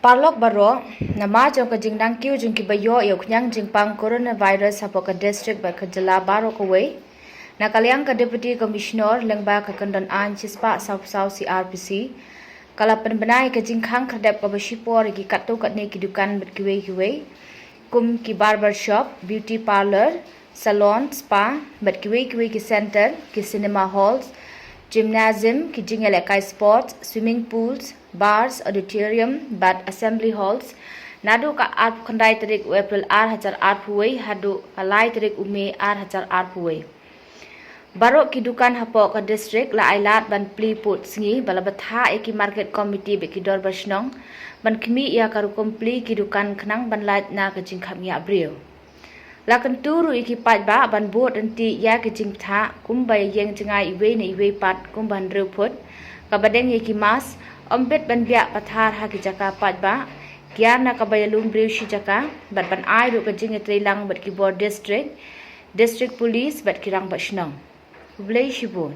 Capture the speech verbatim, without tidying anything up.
Paralok baroh, namar jong ka jingnang kiew jong ki ba ïoh ïa u khñiang jingpang coronavirus hapoh ka district bad ka jylla baroh kawei, na ka liang ka Deputy Commissioner lyngba ka kyndon aiñ shispah saw phew saw C R P C ka la pynbna ïa ka jingkhang khyrdep kaba shipor ïa ki katto katne ki dukan bad kiwei kiwei kum ki barber shop, beauty parlour, salon, spa bad kiwei kiwei ki center, ki cinema halls, gymnasium, ki jingïalehkai sports, swimming pools, bars, auditorium bad assembly halls naduh ka arphew khyndai tarik u April ar hajar arphew wei haduh ka lai tarik u May ar hajar arphew wei. Baroh ki dukan hapoh ka district la ailad ban plie pud sngi ba la bthah ïa ki market committee bad ki dorbar shnong ban khmih ïa ka rukom plie ki dukan khnang ban lait na ka jingkhapngiah briew. La kyntu ruh ïa ki paidbah ban bud ryntih ïa ki jingbthah kumba ïa ïeng jngai iwei na iwei pat kumba hynriew phut, kaba deng ïa ki mask, ym bit ban biah pathar ha ki jaka paidbah, kiar na kaba ïalum briew shi jaka bad ban ai ruh ka jingïatreilang bad ki bor district, district police bad ki rangbah shnong. Khublei shibun.